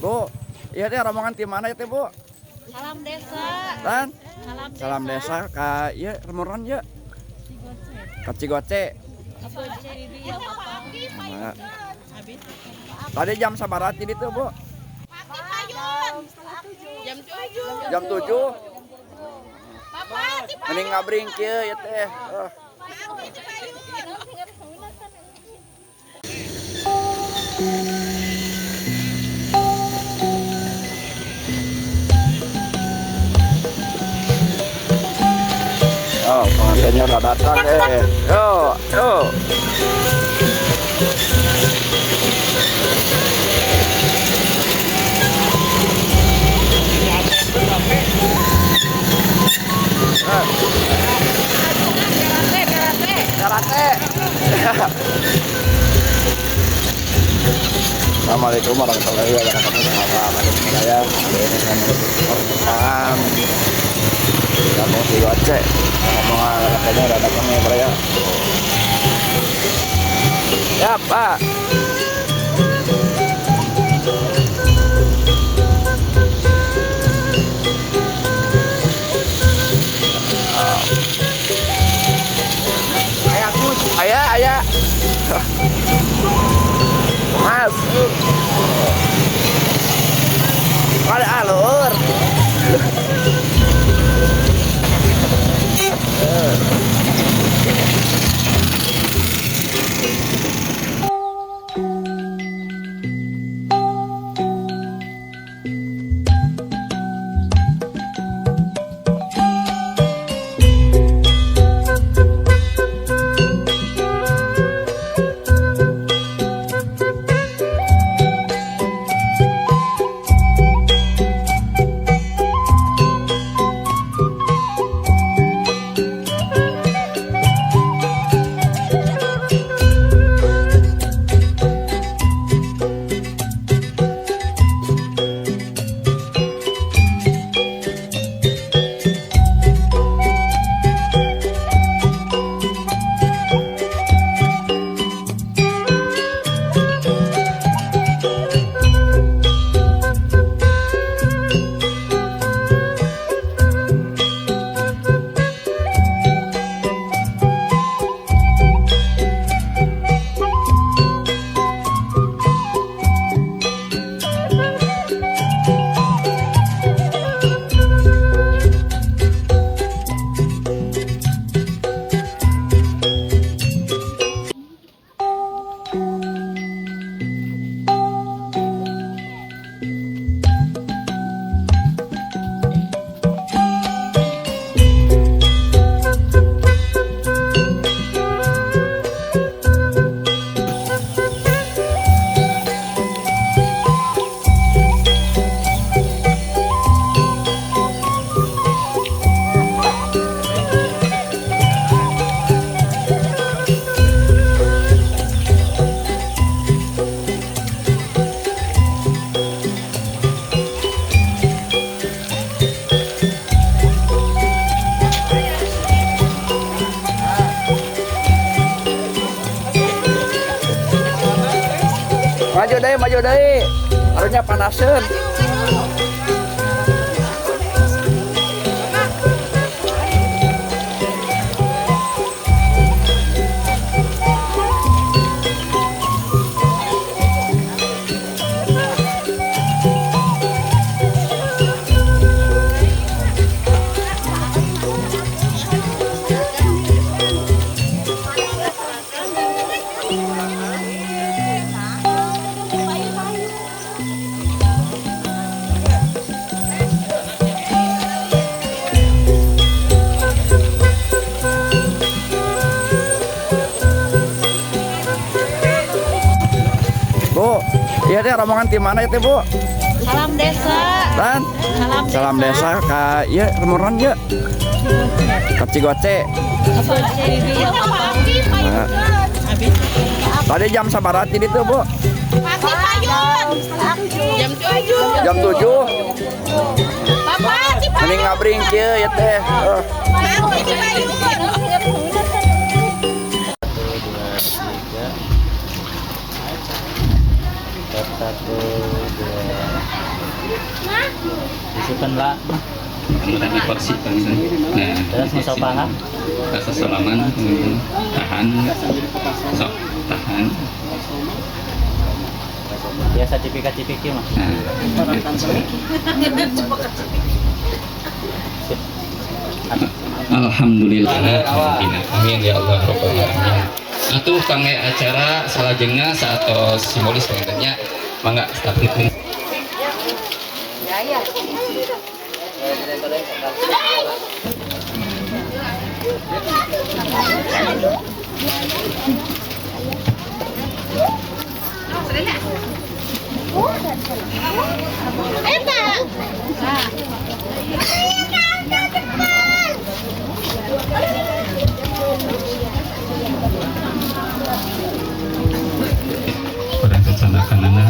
Bu, iya teh rombongan ti mana ya teh, Bu? Salam desa. Dan Salam desa. salam desa ka ieu remuran ieu. Ka Cigoce. Nah. Tadi jam sabaraha ti ditu, Bu? Jam 7. Jam 7. Mending ngabring kieu ya teh. Oh, pengantinnya udah datang eh. Yo, yo. Karate. Assalamualaikum warahmatullahi wabarakatuh. Assalamualaikum saya ini saya pernikahan kampung Cigoce. Ngomong kayaknya udah datang nih bro ya. Ya Pak. Ayah, ayah. Mas. Ada alur. Maju deh, maju deh. Harusnya panasin. Bu, iya teh rombongan ti mana ya teh, Bu? Salam desa. Dan Salam desa. salam desa ka ieu remuran ieu. Ka Cigoce. Nah. Tadi jam sabaraha ti ditu, Bu? Jam 7. Jam 7. Mending ngabring kieu ya teh. 1, 2, 3. Satu, dua. Disimpan lah. Kemudian di kursi panginten. Nah, Terus musopaha. Rasa salaman panginten. Tahan. Sok, tahan. Biasa cipika-cipiki mah. Nah, Sip. Alhamdulillah. Amin ya Allah rabbal alamin. Atuh kangge acara salajengna saatos simbolis panginten nya. Mangga staf itu. Kurang kecanakanana.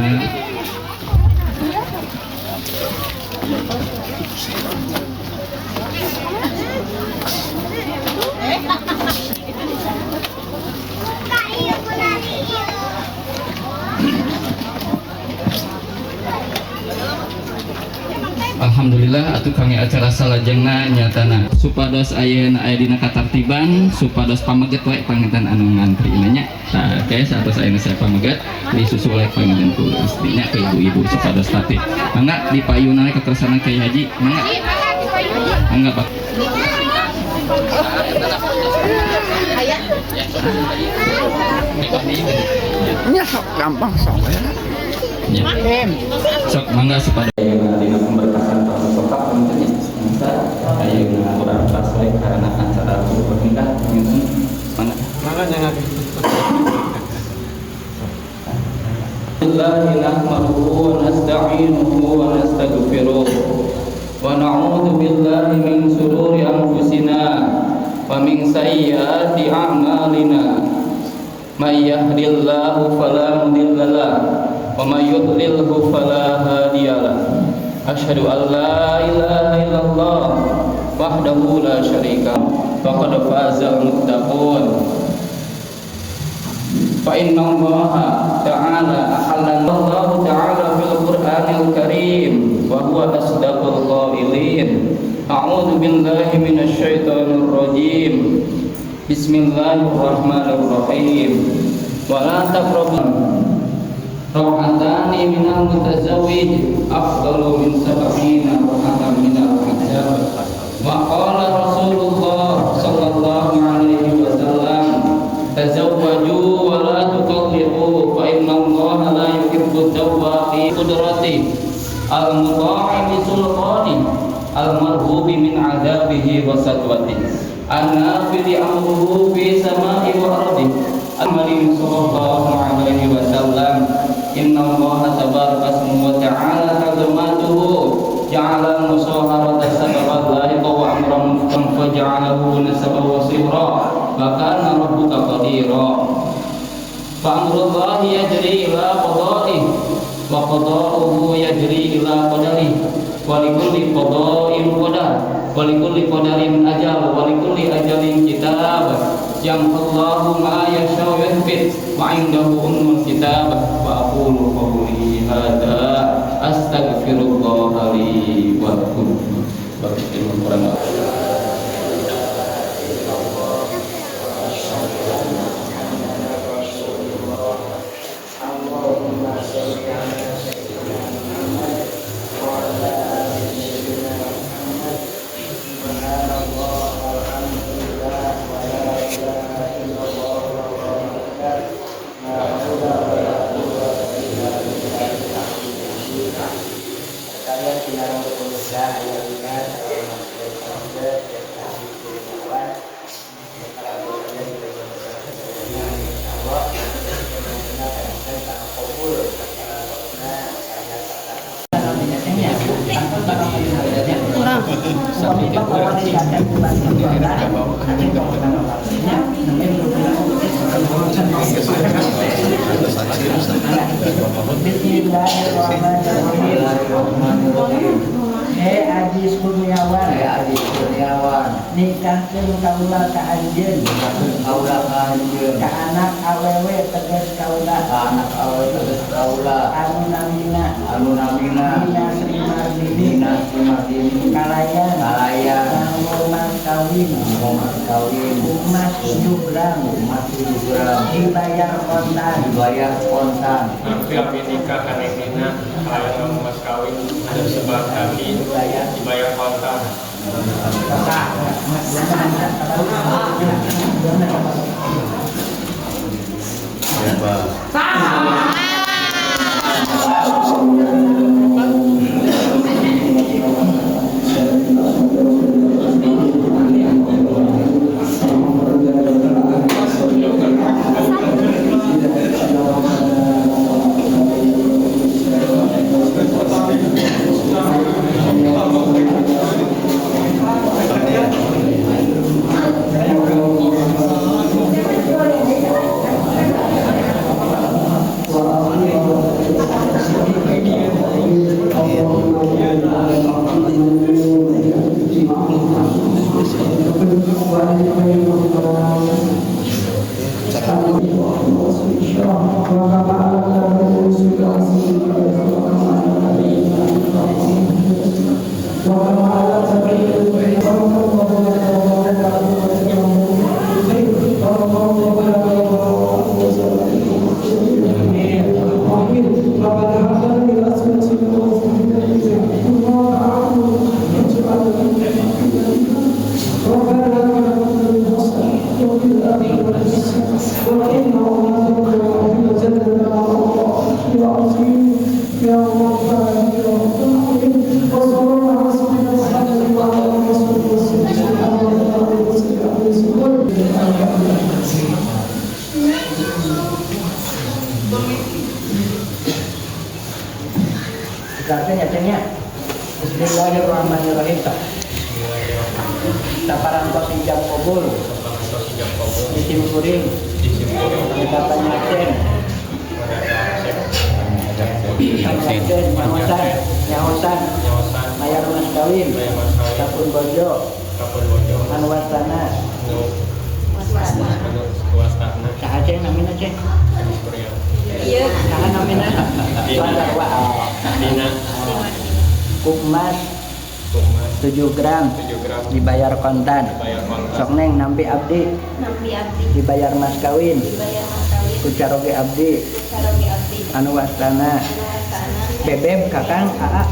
Alhamdulillah atuh kangge acara salajengna nyatana supados ayeuna aya dina katartiban, supados pameget we panginten anu ngantri nya. Tah, oke, saatos ayeuna saya pameget disusul we panginten ku istrinya ke ibu-ibu supados tertib. Mangga dipayunna we ketersana Kiai Haji, mangga. Mangga Pak. Nya sok gampang sok ya. Ya. Sok mangga supados ayeuna dina pemberkasan Pak Mustafa panginten nya. Mangga ayeuna urang tos we karena acara bertingkah panginten. Mangga. الله نحمده ونستعينه ونستغفره ونعوذ بالله من شرور أنفسنا ومن سيئات أعمالنا من يهد الله فلا مضل له ومن يضلله فلا هادي له أشهد أن لا إله إلا الله وحده لا شريك له فقد فاز المتقون فإن الله تعالى أحل الله تعالى في القرآن الكريم وهو أصدق القائلين أعوذ بالله من الشيطان الرجيم بسم الله الرحمن الرحيم ولا تقربوا ركعتان من المتزوج أفضل من 70 ركعة من الحجاب وقال رسول الله صلى الله عليه وسلم تزوجوا ولا تطلقوا فإن الله لا يحب التوابين قدرته المطاع بسلطانه المرهوب من عذابه وسطوته النافذ أمره في سماء وأرضه محمد صلى الله عليه وسلم إن الله تبارك اسمه وتعالى عظمته جعل المصاهرة سببا لاحقا وأمرا فجعله نسبا وصهرا وكان ربك قديرا فأمر الله يجري إلى قضائه وقضاؤه يجري إلى قدره ولكل قضاء قدر ولكل قدر أجل ولكل أجل كتاب يمحو الله ما يشاء ويثبت وعنده أم الكتاب وأقول قولي هذا أستغفر الله لي ولكم. اللهم صل على سيدنا محمد وعلى آل سيدنا محمد. سبحان الله والحمد لله ولا إله إلا الله والله أكبر لا حول ولا قوة إلا بالله العلي العظيم. Sekalian pinarang pemirsa ayamnya saya Mas Alexander dan Ahli Kurniawan. Insyaallah Bismillahirrahmanirrahim. He Ajis Kurniawan. He Ajis Kurniawan. Nikahkeun kaula ka anjeun. Nikahkeun kaula ka anjeun. Ka anak awewe tegas kaula. Ka anak awewe tegas kaula. Anu namina. Anu namina. Nina Sri Mardini. Nina Sri Mardini. Kalayan. Kalayan. Nganggo mas kawin. Nganggo mas kawin. Emas 7 gram. Emas 7 gram. Dibayar kontan. Dibayar kontan. Nanti abdi nikah ka Neng Nina kalayan nganggo mas kawin anu sebab kami dibayar kontan. Bismillahirrahmanirrahim. Saparantos ijab kabul. Disim kuring. Bapak Nyaksen. Nyaosan, nyaosan, mayar mas kawin, kapun bojo, anu wastana, saha ceng namina ceng? Iya. Saha namina? Sarwa. Dina. Kukmas 7 gram, dibayar kontan. Sok neng nampi abdi, dibayar mas kawin, ku caroge abdi, anu wastana, Bebeb kakang aa,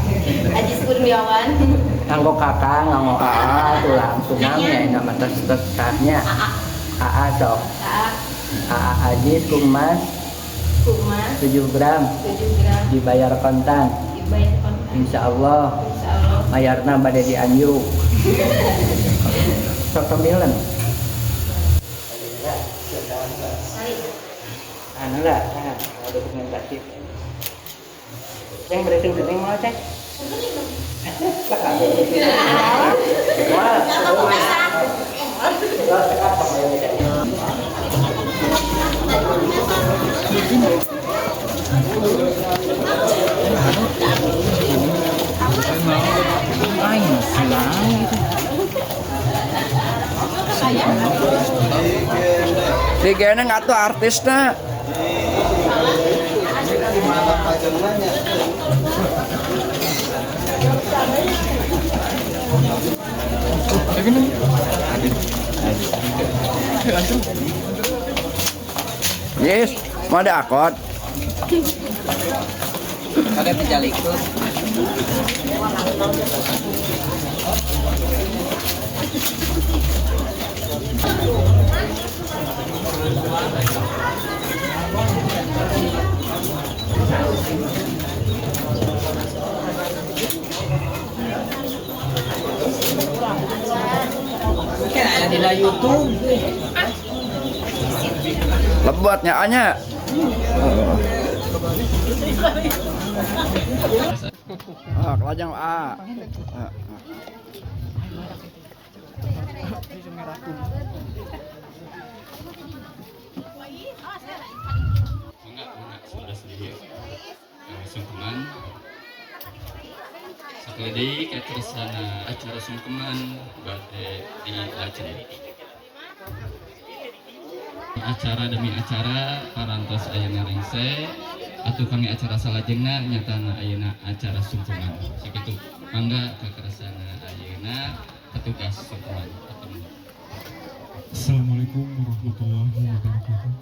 Ajis Kurniawan, nganggo kakang nganggo aa tuh langsung nya nama tes tes sahnya aa sok aa Ajis kumas 7 gram, dibayar kontan, insya Allah mayarna bade dianjuk. Sok tembilan. Anu lah, ada dokumentasi. Ceng berarti udah mau ceng. Digene ngatuh artisna. Yes, mau ada akod. Ada terjalikus. Kayaknya di YouTube. Lebatnya anya. Ah, kelajang A. Enggak, sudah sendiri. Sungkeman. Satu Tangkil deui kakersana acara sungkeman bade dilajeng. Acara demi acara parantos ayeuna rengse atuh kami acara salajengna nyatana ayeuna acara sungkeman. Sakitu mangga kakersana ayeuna petugas sungkeman. Assalamualaikum warahmatullahi wabarakatuh.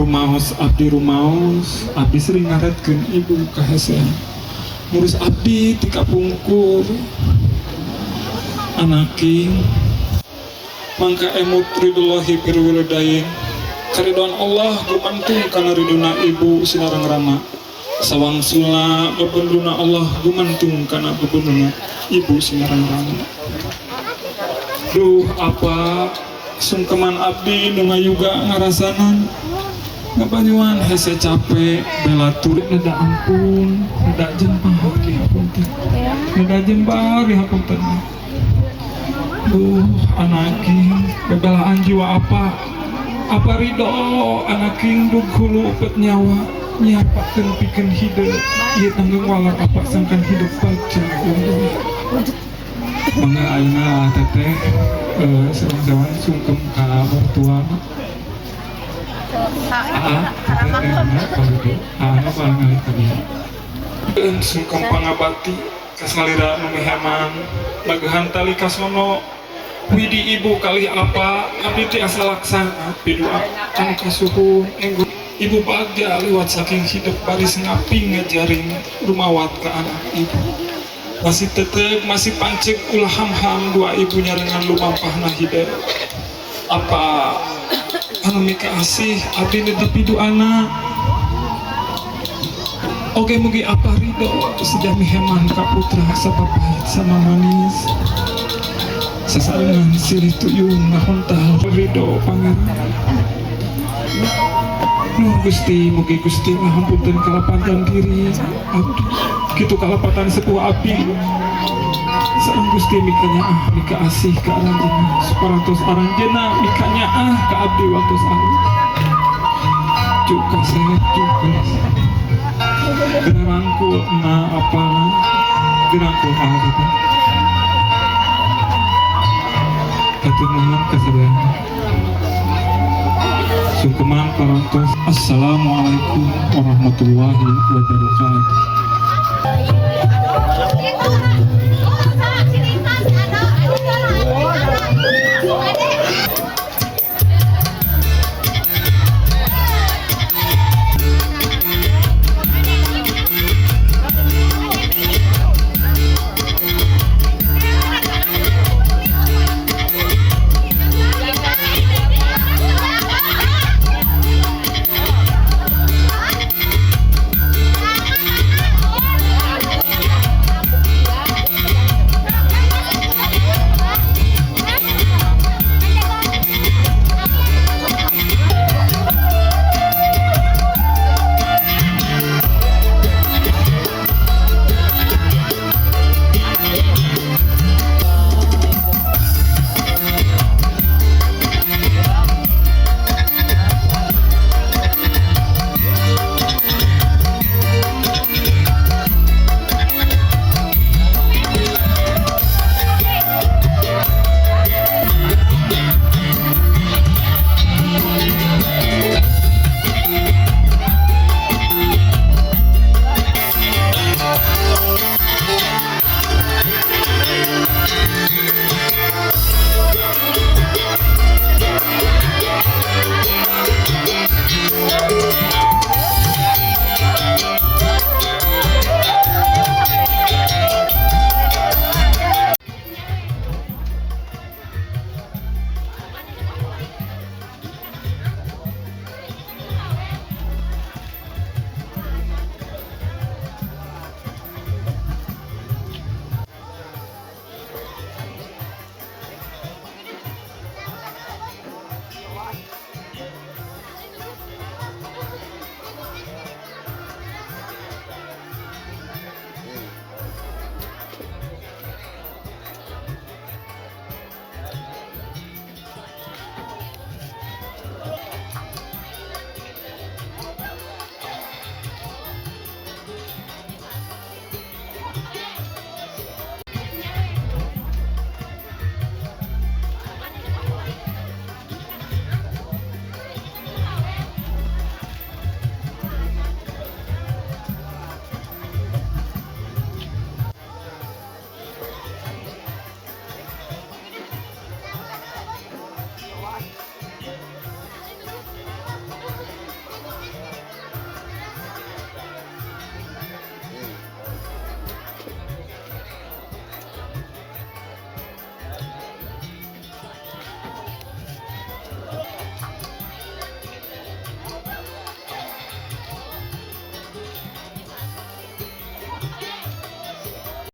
Rumaos abdi rumaos abdi sering ngaretkeun ibu kahesean ngurus abdi ti kapungkur anaking mangka emut ridullahi pirwilidain karidoan Allah gumantung kana riduna ibu sinareng rama sawangsula bebenduna Allah gumantung kana bebenduna ibu sinareng rama. Duh apa sungkeman abdi nu ngayuga ngarasanan ngabanyuan hese capek bela turik neda ampun neda jempar dihapunten neda jembar dihapunten. Duh anaking bebelaan jiwa apa apa ridho anaking dug hulu upet nyawa nyiapakeun pikeun hideung ieu tanggung walar apa sangkan hidup bagja. Mangga ayeuna teteh sareng-sareng sungkem ka mertua. Ah, ah, apa ngalih ka dieu. Sungkem pangabati ka salira nu miheman lagahan tali kasono widi ibu kali apa abdi tiasa laksana pidua anu kasuhun enggo ibu bagja liwat saking hidup baris ngaping ngajaring rumawat ke anak ibu masih tetep masih pancek ulah ham-ham dua ibu nyarengan lumampahna hidup apa anu mika asih abdi netep piduana. Oke, mugi apa ridho sudah miheman ka putra sapapahit sama manis sasarengan silih tuyung ngahontal ridho Pangeran. Nuhun Gusti, mugi Gusti ngahampunten kalepatan diri abdi kitu kalepatan sepuh abdi sareng Gusti mikanya ah mika asih ka aranjeunna suparantos aranjeunna mikanya ah ka abdi waktu alus cuka sehat cuka gerangkul na apa gerangkul ah gitu. Hatur nuhun kasadayana. Sungkeman parantos. Assalamualaikum warahmatullahi wabarakatuh.